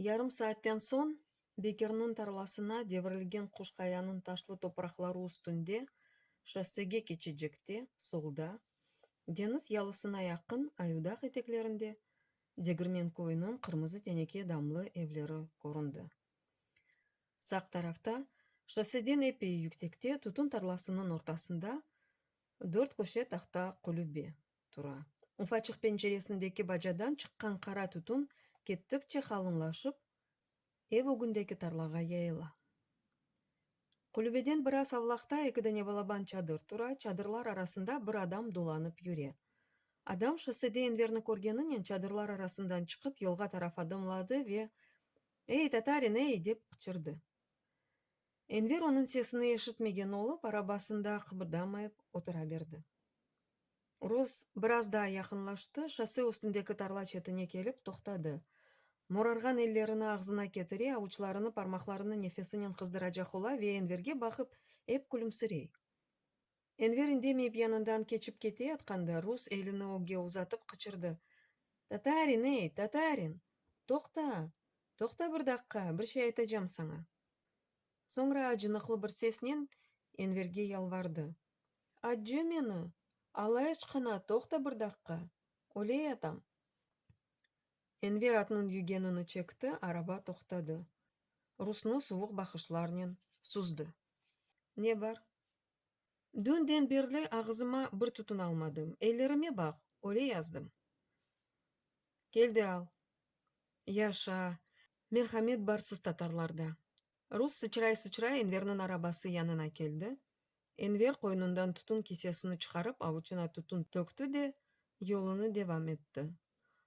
Yarım saatten soñ Bekirniñ tarlasına devirilgen Quş-Qayanıñ taşlı topraqları üstünde, şossege keçecekte, solda, deñiz yalısına yaqın Ayudağ eteklerinde Degirmen köyüniñ qırmızı teneke damlı evleri köründi. Sağ tarafta, şosseden epey yüksekte, tütün tarlasınıñ ortasında dörtköşe tahta qulübe tura. Ufaçıq penceresindeki bacadan çıqqan qara tütün kettikçe qalınlaşıp, ev ögündeki tarlağa yayıla. Qulübeden biraz avlaqta eki dane balaban çadır tura, çadırlar arasında bir adam dolanıp yüre. Adam şossede Enverni körgeninen çadırlar arasından çıqıp yolğa taraf adımladı ve, Ey, tatarin, ey! dep qıçırdı. Enver onıñ sesini eşitmegen olıp, arabasında qıbırdamayıp otura berdi. Rus biraz daa yaqınlaştı, şosse üstündeki tarla çetine kelip toqtadı. Morarğan ellerini ağzına ketire, avuçlarını, parmaqlarını nefesinen qızdıracaq ola ve Enverge baqıp ep külümsirey. Enver indemeyip yanından keçip keteyatqanda, rus elini ögge uzatıp qıçırdı, Tatarin, ey, tatarin! Toqta! Toqta bir daqqa, bir şey aytacam saña. Soñra acınıqlı bir sesnen Enverge yalvardı, Accı meni, Alla eşqına, toqta bir daqqa, öleyatam. Enver atnıñ yügenini çekti, araba toqtadı. Rusnı suvuq baqışlarnen süzdi. Ne bar? Dünden berli ağızıma bir tütün almadım, ellerime baq, öleyazdım. Kel de al. Yaşa, merhamet barsız tatarlarda. Rus sıçray-sıçray Enverniñ arabası yanına keldi. Enver qoynundan tütün kisesini çıqarıp avuçına tütün tökti de, yolunı devam etti.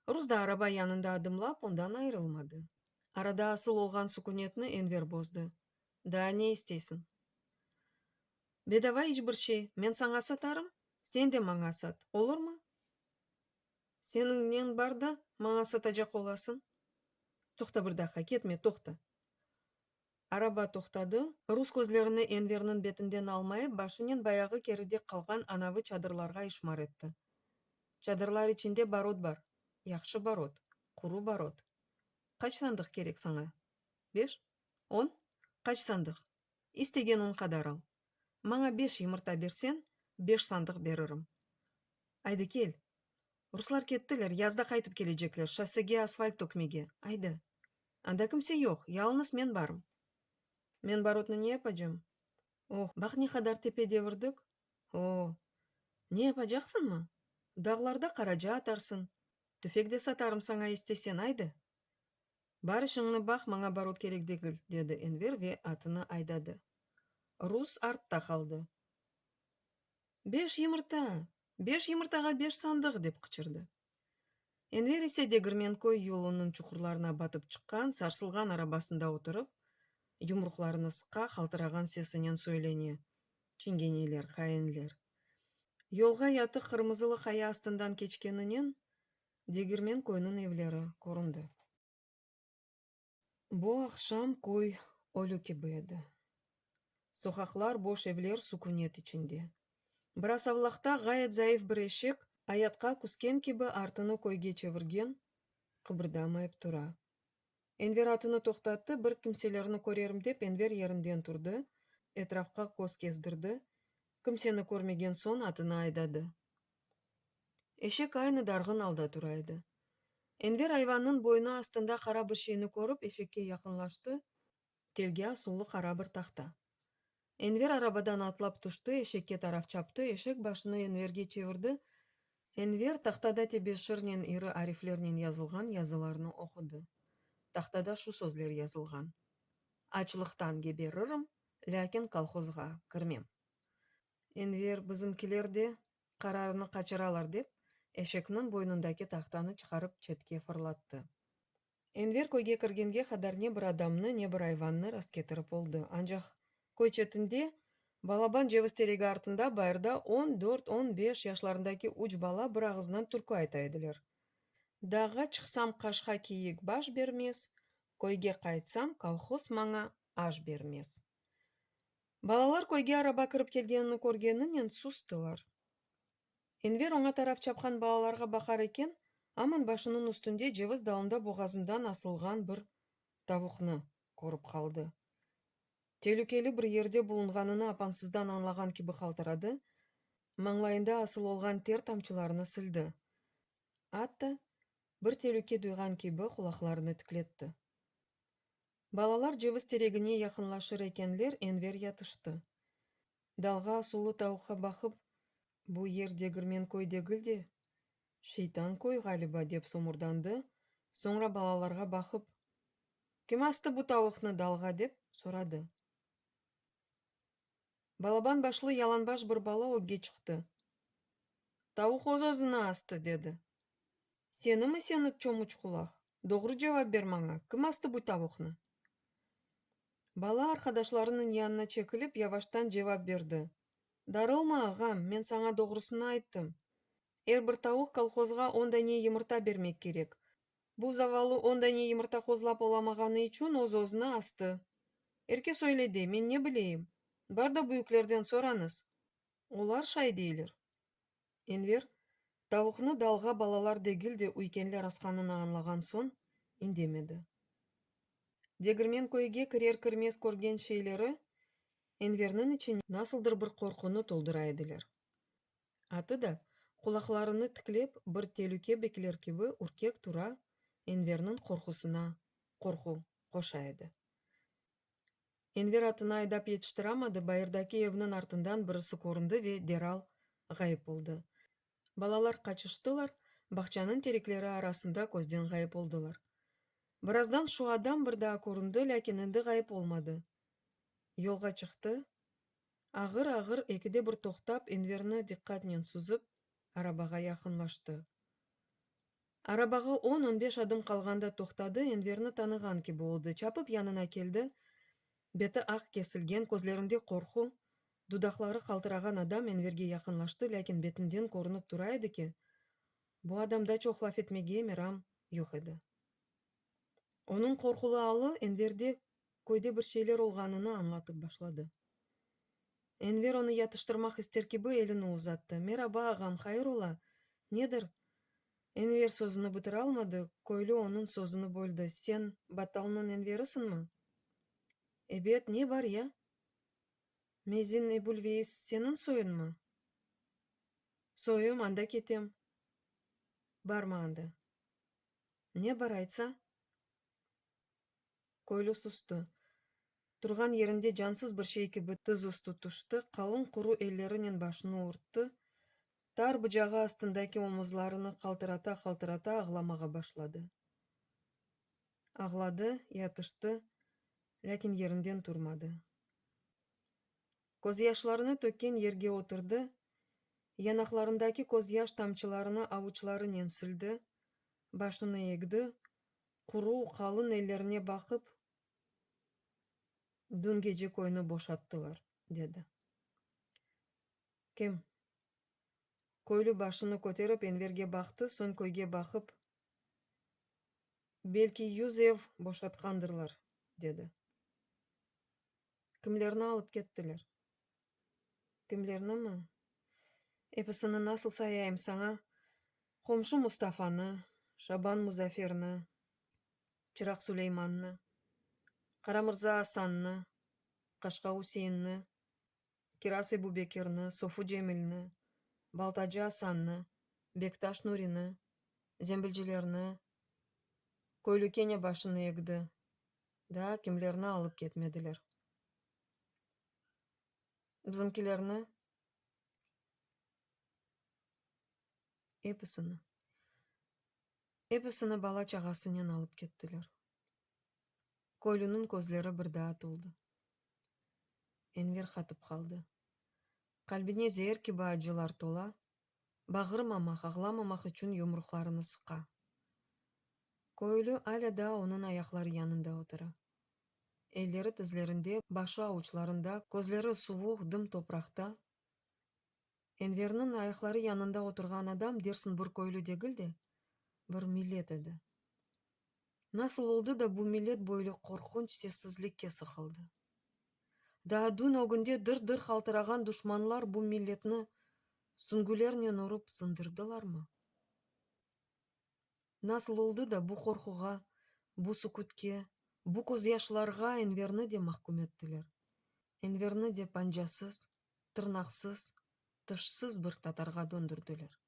Rus da araba yanında adımlap, ondan ayırılmadı. Arada asıl olğan sükünetni Enver bozdı. Daa ne isteysiñ? Bedava iç bir şey. Men saña satarım, sen de maña sat, olurmı? Seniñ neñ bar da, maña satacaq olasıñ? Toqta bir daqqa, ketme, toqta. Araba toqtadı, rus közlerini Enverniñ betinden almayıp, başınen bayağı keride qalğan anavı çadırlarğa işmar etti. Çadırlar içinde barot bar, yahşı barot, quru barot. Qaç sandıq kerek saña? Beş? On? Qaç sandıq? İstegeniñ qadar al. Maña beş yımırta berseñ, beş sandıq beririm. Aydı, kel. Ruslar kettiler, yazda qaytıp kelecekler, şossege asfalt tökmege. Aydı. Anda kimse yoq, yalıñız men barım. Men barotnı ne yapacam? Oh, baq ne qadar tepe devirdik. O-o! Ne yapacaqsıñmı? Dağlarda qaraca atarsıñ. Tüfek de satarım saña isteseñ, aydı. Bar işiñni baq, maña barot kerek degil, dedi Enver ve atını aydadı. Rus artta qaldı. Beş yımırta! Beş yımırtağa beş sandıq! dep qıçırdı. Enver ise Degirmenköy yolunıñ çuqurlarına batıp çıqqan, sarsılğan arabasında oturıp, yumruqlarını sıqa, qaltırağan sesinen söylene, Çingeneler, hainler! Yolğa yatıq qırmızılı qaya astından keçkeninen, Degirmenköyniñ evleri köründi. Bu aqşam köy ölü kibi edi. Soqaqlar, boş evler sükünet içinde. Biraz avlaqta ğayet zayıf bir eşek, ayatqa küsken kibi artını köyge çevirgen, qıbırdamayıp tura. Enver atını toqtattı, bir kimselerni körerim dep Enver yerinden turdı, etrafqa köz kezdirdi, kimseni körmegen soñ atını aydadı. Eşek aynı darğın alda tura edi. Enver ayvannıñ boynu astında qara bir şeyni körip, eşekke yaqınlaştı, telge asuvlı qara bir tahta. Enver arabadan atlap tüşti, eşekke taraf çaptı, eşek başını Enverge çevirdi, Enver tahtada tebeşirnen iri ariflernen yazılğan yazılarnı oqudı. Tahtada şu sözler yazılğan, Açlıqtan geberirim, lâkin kolhozğa kirmem. Enver, bizimkiler de qararnı qaçıralar dep, eşekniñ boynundaki tahtanı çıqarıp çetke fırlattı. Enver köyge kirgenge qadar ne bir adamnı, ne bir ayvannı rastketirip oldı. Ancaq köy çetinde, balaban ceviz teregi artında bayırda on dört, on beş yaşlarındaki üç bala bir ağızdan türkü ayta ediler. Dağğa çıqsam qaşqa kiyik baş bermez, köyge qaytsam kolhoz maña aş bermez. Balalar köyge araba kirip kelgenini körgeninen sustılar. Enver oña taraf çapqan balalarğa baqar eken, aman başınıñ üstünde ceviz dalında boğazından asılğan bir. Tavuqnı körip qaldı. Telükeli bir yerde bulunğanını apansızdan añlağan kibi qaltıradı, mañlayında asıl olğan ter tamçılarını sildi. Atta, bir telüke duyğan kibi, qulaqlarını tikletti. Balalar ceviz teregine yaqınlaşır ekenler, Enver yatıştı. Dalğa asuvlı tavuqqa baqıp, bu yer Degirmenköy degil de, Şeytanköy, ğaliba, dep somurdandı, soñra balalarğa baqıp, Kim astı bu tavuqnı dalğa, dep soradı. Balaban başlı yalanbaş bir bala ögge çıqtı. Tavuq öz-özüni astı, dedi. Senimi, seni, çomuç qulaq? Doğru cevap ber maña, kim astı bu tavuqnı? Bala arqadaşlarınıñ yanına çekilip, yavaştan cevap berdi, Darılma, ağam, men saña doğrusını ayttım. Er bir tavuq kolhozğa on dane yımırta bermek kerek. Bu zavallı on dane yımırta qozlap olamağanı içün öz-özüni astı. Er kes öyle dey, men ne bileyim? Bar da büyüklerden sorañız. Olar şay deyler. Enver, tavuqnı dalğa balalar degil de üykenler asqanını añlağan soñ, indemedi. Degirmenköyge kirer-kirmez körgen şeyleri Enverniñ içine nasıldır bir qorqunı toldura ediler. Atı da, qulaqlarını tiklep, bir telüke bekler kibi ürkek tura, Enverniñ qorqusına qorqu qoşa edi. Enver atını aydap yetiştiramadı, bayırdaki evniñ artından birisi köründi ve deral ğayıp oldı. Balalar qaçıştılar, bağçanıñ terekleri arasında közden ğayıp oldılar. Birazdan şu adam bir daa köründi, lâkin endi ğayıp olmadı. Yolğa çıqtı, ağır-ağır ekide bir toqtap, Enverni diqqatnen süzip, arabağa yaqınlaştı. Arabağa on-on beş adım qalğanda toqtadı, Enverni tanığan kibi oldı, çapıp yanına keldi, beti aq kesilgen, közlerinde qorqu, dudaqları qaltırağan adam Enverge yaqınlaştı, lâkin betinden körünip tura edi ki, bu adamda çoq laf etmege meram yoq edi. Onıñ qorqulı alı Enverde köyde bir şeyler olğanını añlatıp başladı. Enver onı yatıştırmaq ister kibi elini uzattı. Meraba, ağam, hayır ola? Nedir? Enver sözüni bitiralmadı, köylü onıñ sözüni böldi, Sen Battalnıñ Enverisiñmi? Ebet, ne bar ya? Mezin Ebulveis seniñ soyunmı? Soyum, anda ketem. Barma anda. Ne bar, aytsa? Köylü sustı. Turğan yerinde cansız bir şey kibi tiz üstü tüşti, qalın quru ellerinen başını örtti, tar bıcağı astındaki omuzlarını qaltırata-qaltırata ağlamağa başladı. Ağladı, yatıştı, lâkin yerinden turmadı. Közyaşlarını tökken yerge oturdı, yanaqlarındaki közyaş tamçılarını avuçlarınen sildi, başını egdi, quru, qalın ellerine baqıp, Dün gece köyni boşattılar, dedi. Kim? Köylü başını köterip Enverge baqtı, soñ köyge baqıp, Belki yüz ev boşatqandırlar, dedi. Kimlerni alıp kettiler? Kimlernimi? Episini nasıl sayayım saña? Qomşu Mustafanı, Şaban Muzaferni, Çıraq Suleymannı, Qaramırza Asannı, Qaşqa Üseinni, Kiraz Ebubekirni, Sofu Cemilni, Baltacı Asannı, Bektaş Nurini, zembilcilerni, köylü kene başını egdi, daa kimlerni alıp ketmediler. Bizimkilerni? Episini. Episini bala-çağasınen alıp kettiler. Köylüniñ közleri bir daa toldı. Enver qatıp qaldı. Qalbine zeer kibi acılar tola, bağırmamaq, ağlamamaq içün yumruqlarını sıqa. Köylü alâ daa onıñ ayaqları yanında otura. Elleri tizlerinde, başı avuçlarında, közleri suvuq, dım topraqta. Enverniñ ayaqları yanında oturğan adam dersiñ bir köylü degil de, bir millet edi. Nasıl oldı da bu millet böyle qorqunç sessizlikke sıqıldı? Daa dün ögünde dır-dır qaltırağan duşmanlar bu milletni süngülernen urıp sındırdılarmı? Nasıl oldı da bu qorquğa, bu sukütke, Bu közyaşlarğa Enverni de mahküm ettiler. Enverni de pancasız, tırnaqsız, tışsız bir tatarğa döndürdiler.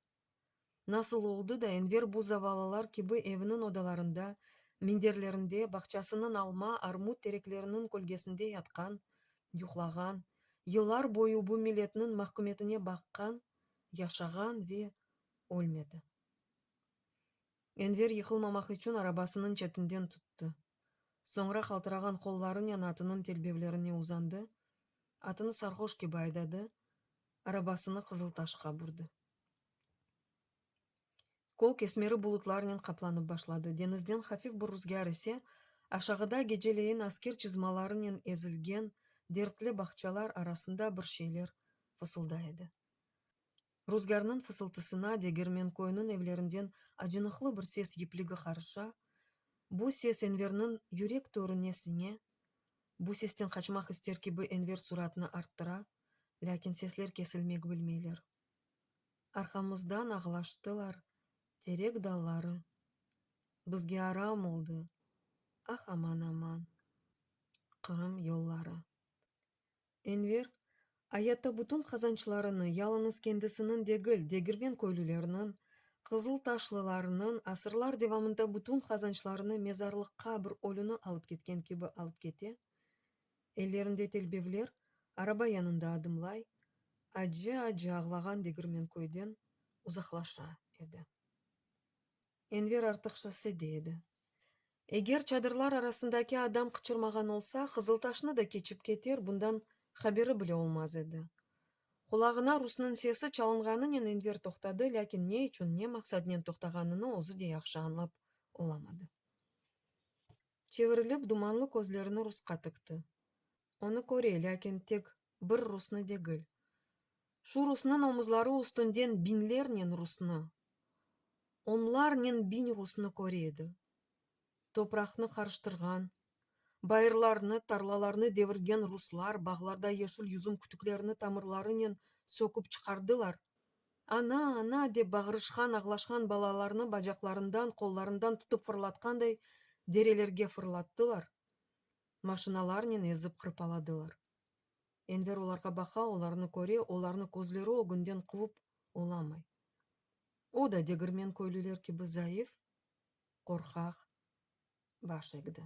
Nasıl oldı da, Enver bu zavallılar kibi eviniñ odalarında, minderlerinde, bağçasınıñ alma, armut terekleriniñ kölgesinde yatqan, yuqlağan, yıllar boyu bu milletniñ mahkümetine baqqan, yaşağan ve ölmedi? Enver yıqılmamaq içün arabasınıñ çetinden tuttı. Soñra qaltırağan qollarınen atınıñ telbevlerine uzandı, atını sarhoş kibi aydadı, arabasını Qızıltaşqa burdı. Kök esmeri bulutlarnen qaplanıp başladı. Deñizden hafif bir ruzgâr ese, aşağıda geceleyin asker çızmalarınen ezilgen dertli bağçalar arasında bir şeyler fısılday edi. Ruzgârnıñ fısıltısına Degirmenköyniñ evlerinden acınıqlı bir ses yipligi qarışa, bu ses Enverniñ yürek törüne siñe, bu sesten qaçmaq ister kibi Enver suratını arttıra, lâkin sesler kesilmek bilmeyler. Arqamızdan ağlaştılar terek dalları, Bizge aram oldı, ah aman-aman, Qırım yolları. Enver, ayatta bütün qazançlarını, yalıñız kendisiniñ degil, degirmen köylülerniñ, qızıltaşlılarnıñ asırlar devamında bütün qazançlarını mezarlıqqa bir ölüni alıp ketken kibi alıp kete, ellerinde telbevler, araba yanında adımlay, acı-acı ağlağan Degirmenköyden uzaqlaşa edi. Enver artıq şossede edi. Eger çadırlar arasındaki adam qıçırmağan olsa, Qızıltaşnı da keçip keter, bundan haberi bile olmaz edi. Qulağına rusnıñ sesi çalınğanınen Enver toqtadı, lâkin ne içün, ne maqsadnen toqtağanını özü de yahşı añlap olamadı. Çevirilip, dumanlı közlerini rusqa tikti. Onı köre, lâkin tek bir rusnı degil. Şu rusnıñ omuzları üstünden biñlernen rusnı, onlarnen biñ rusnı köre edi. Topraqnı qarıştırğan, bayırlarnı, tarlalarnı devirgen ruslar bağlarda yeşil yüzüm kütüklerini tamırlarınen söküp çıqardılar, Ana, ana! dep bağırışqan, ağlaşqan balalarnı bacaqlarından, qollarından tutıp fırlatqanday derelerge fırlattılar, maşinalarnen ezip qırpaladılar. Enver olarğa baqa, olarnı köre, olarnı közleri ögünden quvıp olamay. O da degirmen köylüler kibi zayıf, qorqaq baş egdi.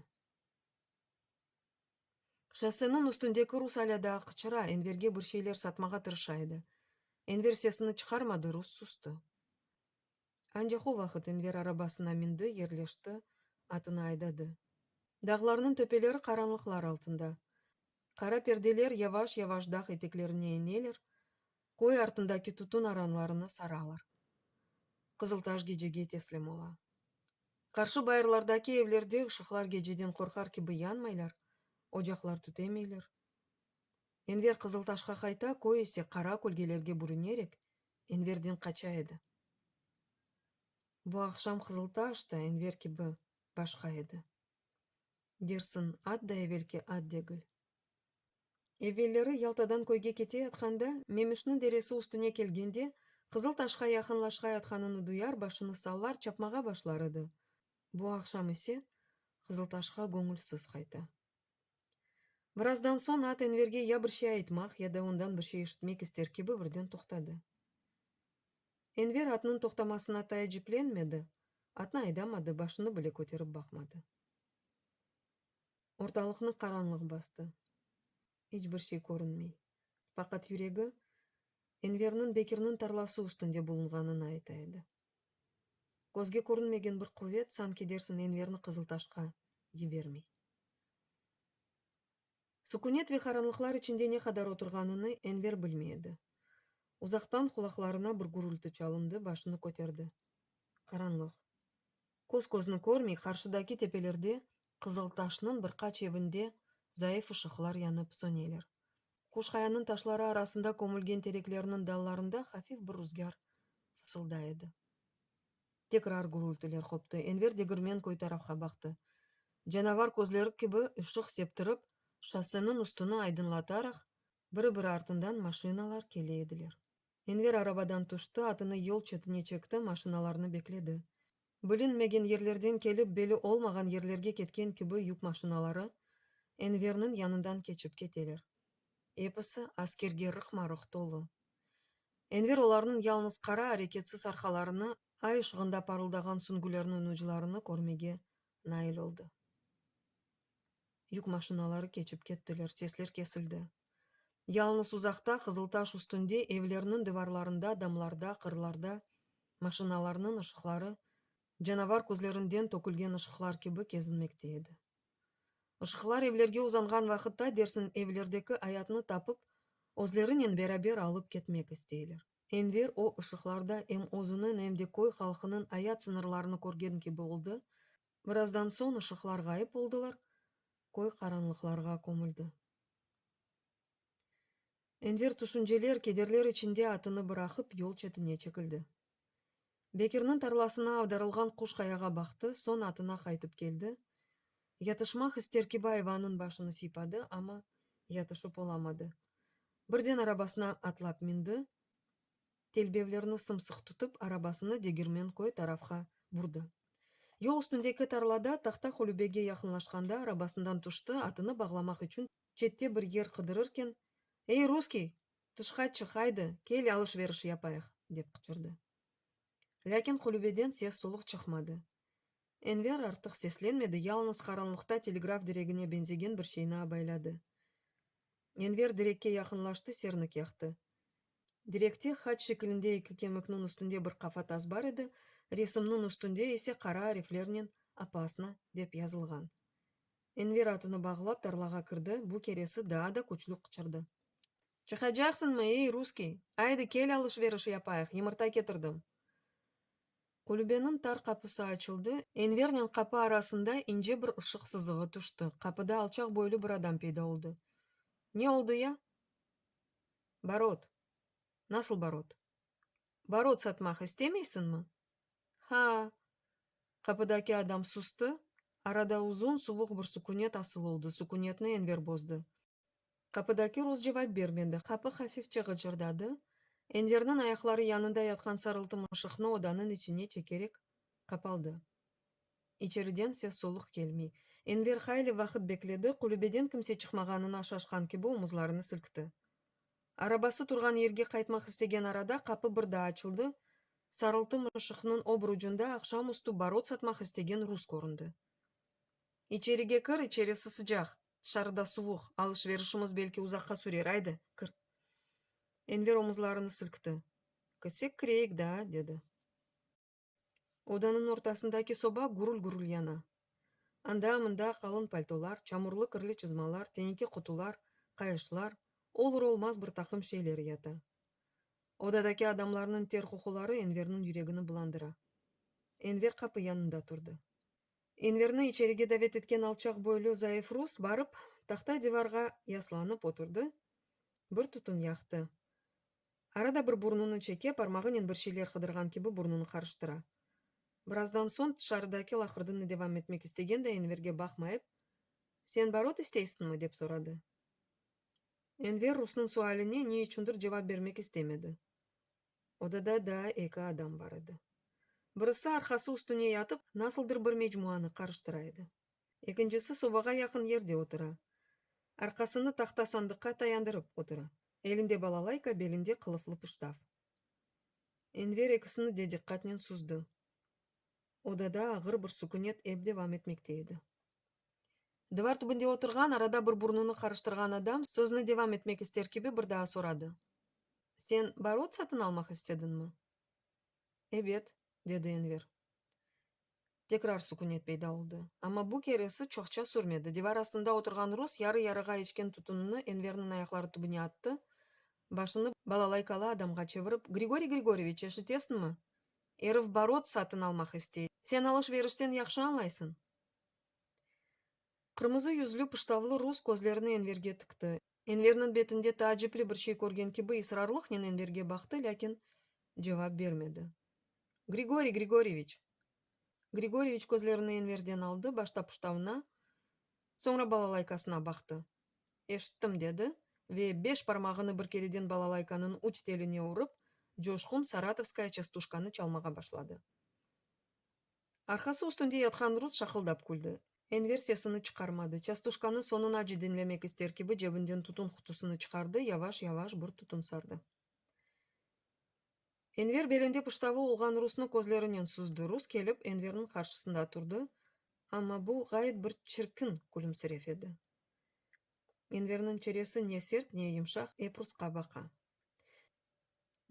Şosseniñ üstündeki rus alâ daa qıçıra, Enverge bir şeyler satmağa tırışa edi. Enver sesini çıqarmadı, rus sustı. Ancaq o vaqıt Enver arabasına mindi, yerleşti, atını aydadı. Dağlarnıñ töpeleri qaranlıqlar altında. Qara perdeler yavaş-yavaş dağ eteklerine eneler, köy artındaki tütün aranlarını saralar. Qızıltaş gecege teslim ola. Qarşı bayırlardaki evlerde ışıqlar geceden qorqar kibi yanmaylar, ocaqlar tütemeyler. Enver Qızıltaşqa qayta, köy ise qara kölgelerge bürünerek, Enverden qaça edi. Bu aqşam Qızıltaş da Enver kibi başqa edi. Dersiñ, at da evelki at degil. Evelleri Yaltadan köyge keteyatqanda, Memişniñ deresi üstüne kelgende, Qızıltaşqa yaqınlaşqayatqanını duyar, başını sallar, çapmağa başlar edi. Bu aqşam ise Qızıltaşqa göñülsiz qayta. Birazdan soñ at Enverge ya bir şey aytmaq, ya da ondan bir şey eşitmek ister kibi birden toqtadı. Enver atnıñ toqtamasına taaciplenmedi, atnı aydamadı, başını bile köterip baqmadı. Ortalıqnı qaranlıq bastı. İç bir şey körünmey. Faqat yüregi, Enverniñ Bekirniñ tarlası üstünde bulunğanını ayta edi. Közge körünmegen bir quvet, sanki dersiñ Enverni Qızıltaşqa yibermey. Sükünet ve qaranlıqlar içinde ne qadar oturğanını Enver bilmey edi. Uzaqtan qulaqlarına bir gürülti çalındı, başını köterdi. Qaranlıq. Köz-közni körmey, qarşıdaki tepelerde Qızıltaşnıñ bir qaç evinde zayıf ışıqlar yanıp söneler. Quşqayanıñ taşları arasında kömülgen tereklerniñ dallarında hafif bir ruzgâr fısılday edi. Tekrar gürültiler qoptı. Enver degirmen köy tarafqa baqtı. Canavar közleri kibi ışıq septirip, şosseniñ üstüni aydınlataraq, biri-biri artından maşinalar kele ediler. Enver arabadan tüşti, atını yol çetine çekti, maşinalarnı bekledi. Bilinmegen yerlerden kelip, belli olmağan yerlerge ketken kibi yük maşinaları Enverniñ yanından keçip keteler. Episi askerge rıqma-rıq tolu. Enver olarnıñ yalıñız qara areketsiz arqalarını, ay ışığında parıldağan süngülerniñ uclarını körmege nail oldı. Yük maşinaları keçip kettiler, sesler kesildi. Yalıñız uzaqta, Qızıltaş üstünde, evlerniñ dıvarlarında, damlarda, qırlarda maşinalarnıñ ışıqları canavar közlerinden tökülgen ışıqlar kibi kezinmekte edi. Işıqlar evlerge uzanğan vaqıtta, dersiñ, evlerdeki ayatnı tapıp, özlerinen beraber alıp ketmek isteyler. Enver o ışıqlarda em özüniñ, em de köy halqınıñ ayat sıñırlarını körgen kibi oldı, birazdan soñ ışıqlar ğayıp oldılar, köy qaranlıqlarğa kömüldi. Enver tüşünceler, kederler içinde atını bıraqıp, yol çetine çekildi. Bekirniñ tarlasına avdarılğan quş qayağa baqtı, soñ atına qaytıp keldi. Yatışmaq ister kibi ayvannıñ başını sıypadı, amma yatışıp olamadı. Birden arabasına atlap mindi, telbevlerni sım-sıq tutıp, arabasını Degirmenköy tarafqa burdı. Yol üstündeki tarlada tahta qulübege yaqınlaşqanda arabasından tüşti, atını bağlamaq içün çette bir yer qıdırırken, Ey, russkiy, tışqa çıq, aydı, kel alış-veriş yapayıq, dep qıçırdı. Lâkin qulübeden ses-soluq çıqmadı. Enver artıq seslenmedi, yalıñız qaranlıqta telegraf diregine beñzegen bir şeyni abayladı. Enver direkke yaqınlaştı, sernik yaqtı. Direkte haç şekilinde eki kemikniñ üstünde bir qafatas bar edi, resimniñ üstünde ise qara ariflernen Opasno dep yazılğan. Enver atını bağlap tarlağa kirdi, bu keresi daa da küçlü qıçırdı. Çıqacaqsıñmı, ey, russkiy? Aydı, kel alış-veriş yapayıq, yımırta ketirdim. Kulübeniñ tar qapısı açıldı, Envernen qapı arasında ince bir ışıq sızığı tüşti, qapıda alçaq boylu bir adam peyda oldı. Ne oldı ya? Barot. Nasıl barot? Barot satmaq istemeysiñmi? Ha! Qapıdaki adam sustı, arada uzun, suvuq bir sukünet asıl oldı, sukünetni Enver bozdı. Qapıdaki rus cevap bermedi, qapı hafifçe ğıcırdadı, Enverniñ ayaqları yanında yatqan sarıltım ışıqnı odanıñ içine çekerek, qapaldı. İçeriden ses-soluq kelmey. Enver hayli vaqıt bekledi, qulübeden kimse çıqmağanına şaşqan kibi omuzlarını silkti. Arabası turğan yerge qaytmaq istegen arada qapı bir daa açıldı, sarıltım ışıqnıñ o bir ucunda aqşam üstü barot satmaq istegen rus köründi. İçerige kir, içerisi sıcaq, tışarıda suvuq, alış-verişimiz belki uzaqqa sürer, aydı, kir. Enver omuzlarını silkti. Kirsek kireyik daa, dedi. Odanıñ ortasındaki soba gürül-gürül yana. Anda-mında qalın paltolar, çamurlı kirli çızmalar, teneke qutular, qayışlar, olur-olmaz bir taqım şeyler yata. Odadaki adamlarnıñ ter qoquları Enverniñ yüregini bulandıra. Enver qapı yanında turdı. Enverni içerige davet etken alçaq boylu zayıf rus barıp, tahta divarğa yaslanıp oturdı, bir tütün yaqtı. Arada bir burnunı çeke, parmağınen bir şeyler qıdırğan kibi burnunı qarıştıra. Birazdan soñ tışarıdaki laqırdını devam etmek istegenday Enverge baqmayıp, Sen barot isteysiñmi? dep soradı. Enver rusnıñ sualine ne içündir cevap bermek istemedi. Odada daa eki adam bar edi. Birisi arqası üstüne yatıp, nasıldır bir mecmuanı qarıştıra edi. Ekincisi sobağa yaqın yerde otura. Arqasını tahta sandıqqa tayandırıp otura. Elinde balalayka, belinde qılıflı pıştav. Enver ekisini de diqqatnen süzdi. Odada ağır bir sükünet ep devam etmekte edi. Dıvar tübünde oturğan, arada bir burnunı qarıştırğan adam, sözüni devam etmek ister kibi bir daa soradı. Sen barot satın almaq istediñmi? Ebet, dedi Enver. Tekrar sükünet peyda oldı. Amma bu keresi çoqça sürmedi. Divar astında oturğan rus yarı-yarığa içken tütünini Enverniñ ayaqları tübüne attı, başını balalaykalı adamğa çevirip, Grigoriy Grigoryeviç, eşitesiñmi? Erif barot satın almaq istey. Sen alış-verişten yahşı añlaysıñ. Qırmızı yüzlü, pıştavlı rus közlerini Enverge tikti. Enverniñ betinde taacipli bir şey körgen kibi israrlıqnen Enverge baqtı, lâkin cevap bermedi. Grigoriy Grigoryeviç! Grigoryeviç közlerini Enverden aldı, başta pıştavına, soñra balalaykasına baqtı. Eşittim, dedi ve beş parmağını bir kereden balalaykanıñ üç teline urıp, coşqun Saratovskaya çastuşkanı çalmağa başladı. Arqası üstünde yatqan rus şaqıldap küldi. Enver sesini çıqarmadı. Çastuşkanı soñunace diñlemek ister kibi, cebinden tütün qutusını çıqardı, yavaş-yavaş bir tütün sardı. Enver belinde pıştavı olğan rusnı közlerinen süzdi. Rus kelip, Enverniñ qarşısında turdı, amma bu ğayet bir çirkin külümsirev edi. Enverniñ çeresi ne sert, ne yımşaq, ep rusqa baqa.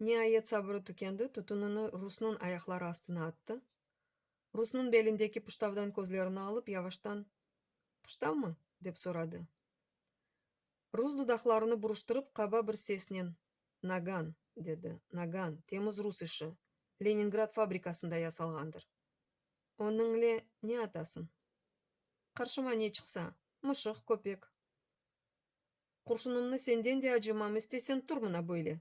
Niayet sabırı tükendi, tütünini rusnıñ ayaqları astına attı. Rusnıñ belindeki pıştavdan közlerini alıp, yavaştan, Pıştavmı? dep soradı. Rus dudaqlarını buruştırıp, qaba bir sesnen, Nagan, dedi, nagan, temiz rus işi, Leningrad fabrikasında yasalğandır. Onıñle ne atasıñ? Qarşıma ne çıqsa, mışıq, köpek. Qurşunımnı senden de acımam, isteseñ tur mına böyle.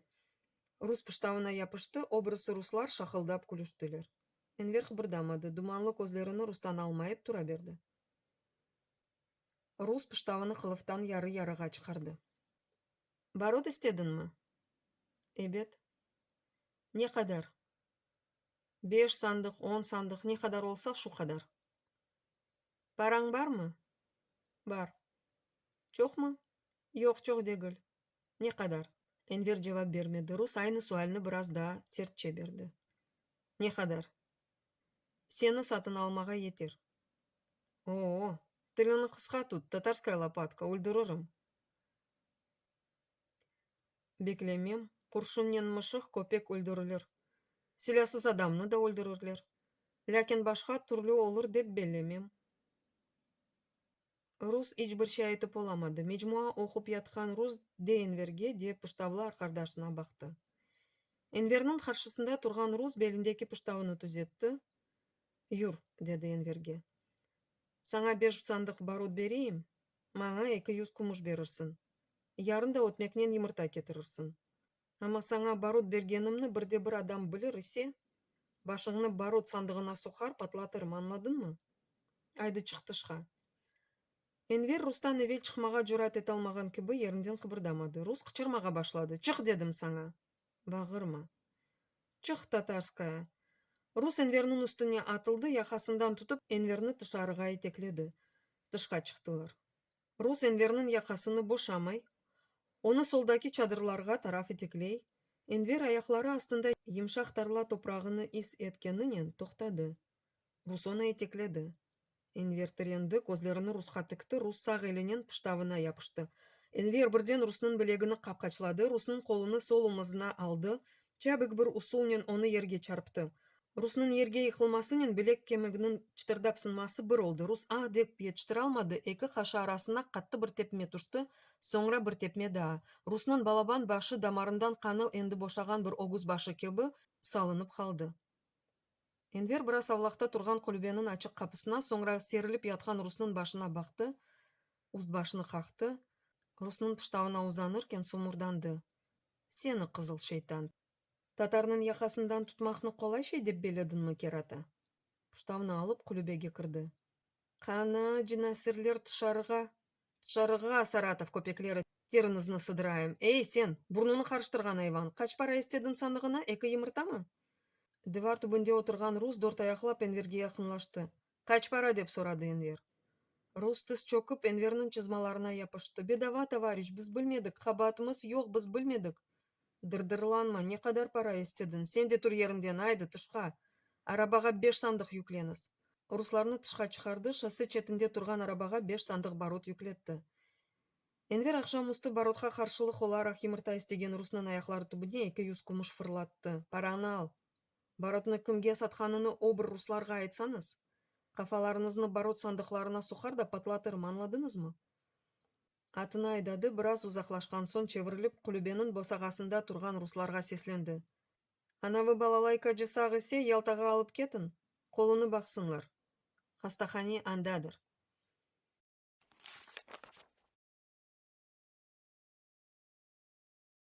Rus pıştavına yapıştı, o birisi ruslar şahıldap külüştiler. Enver qıbırdamadı, dumanlı közlerini rustan almayıp tura berdi. Rus pıştavını qılıftan yarı-yarığa çıqardı. Barot istediñmi? Ebet. Ne qadar? Beş sandıq, on sandıq, ne qadar olsa, şu qadar. Parañ barmı? Bar. Çoqmı? Yoq, çoq degil. Ne qadar? Enver cevap bermedi. Rus aynı sualni biraz daa sertçe berdi. Ne qadar? Seni satın almağa yeter. O-o, tiliñni qısqa tut, tatarskaya lopatka, öldüririm. Beklemem, qurşunnen mışıq, köpek öldürilir. Silâsız adamnı da öldürirler. Lâkin başqa türlü olur dep bellemem. Rus iç bir şey aytıp olamadı. Mecmua oqup yatqan rus de Enverge, de pıştavlı arqardaşına baqtı. Enverniñ qarşısında turğan rus belindeki pıştavını tüzetti. Yur, dedi Enverge. Saña beş sandıq barut bereyim, maña 200 kümüş berirsiñ. Yarın da ötmeknen yımırta ketirirsiñ. Amma saña barut bergenimni bir de bir adam bilir ise, başıñnı barut sandığına soqar, patlatırım, añladıñmı? Aydı, çıq tışqa. Enver rustan evel çıqmağa cürat etalmağan kibi, yerinden qıbırdamadı. Rus qıçırmağa başladı, Çıq, dedim saña! Bağırma. Çıq, tatarskaya! Rus Enverniñ üstüne atıldı, yaqasından tutıp, Enverni tışarığa itekledi. Tışqa çıqtılar. Rus Enverniñ yaqasını boşamay, onı soldaki çadırlarğa taraf itekley, Enver ayaqları astında yımşaq tarla toprağını is etkeninen toqtadı. Rus onı itekledi. Enver tirendi, közlerini rusqa tikti, rus sağ elinen pıştavına yapıştı. Enver birden rusnıñ bilegini qapqaçladı, rusnıñ qolunı sol omuzına aldı, çabik bir usulnen onı yerge çarptı. Rusnıñ yerge yıqılmasınen bilek kemiginiñ çıtırdap sınması bir oldı, rus ah dep yetiştiralmadı, eki qaşı arasına qattı bir tepme tüşti, soñra bir tepme daa. Rusnıñ balaban başı damarından qanı endi boşağan bir ögüz başı kibi salınıp qaldı. Enver biraz avlaqta turğan qulübeniñ açıq qapısına, soñra serilip yatqan rusnıñ başına baqtı, ust-başını qaqtı, rusnıñ pıştavına uzanırken somurdandı, Seni, qızıl şeytan! Tatarnıñ yaqasından tutmaqnı qolay şey dep bellediñmi, kerata? Pıştavnı alıp, qulübege kirdi. Qana, cinasirler, tışarığa! Tışarığa, Saratov köpekleri, teriñizni sıdırayım! Ey, sen, burnunı qarıştırğan ayvan, qaç para istediñ sandığına, eki yımırtamı? Divar tübünde oturğan rus dört ayaqlap Enverge yaqınlaştı. Qaç para? dep soradı Enver. Rus tiz çökip, Enverniñ çızmalarına yapıştı. Bedava, tovariş, biz bilmedik, qabaatımız yoq, biz bilmedik. Dırdırlanma, ne qadar para istediñ, sen de tur yerinden, aydı, tışqa! Arabağa beş sandıq yükleñiz. Ruslarnı tışqa çıqardı, şosse çetinde turğan arabağa beş sandıq barut yükletti. Enver aqşam üstü barutqa qarşılıq olaraq yımırta istegen rusnıñ ayaqları tübüne 200 kümüş fırlattı. Paranı al! Barutnı kimge satqanını o bir ruslarğa aytsañız, qafalarıñıznı barut sandıqlarına soqar da patlatırım, añladıñızmı? Atını aydadı, biraz uzaqlaşqan soñ çevirilip qulübeniñ bosağasında turğan ruslarğa seslendi, Anavı balalaykacı sağ ise, Yaltağa alıp ketiñ, qolunı baqsınlar. Hastahane andadır.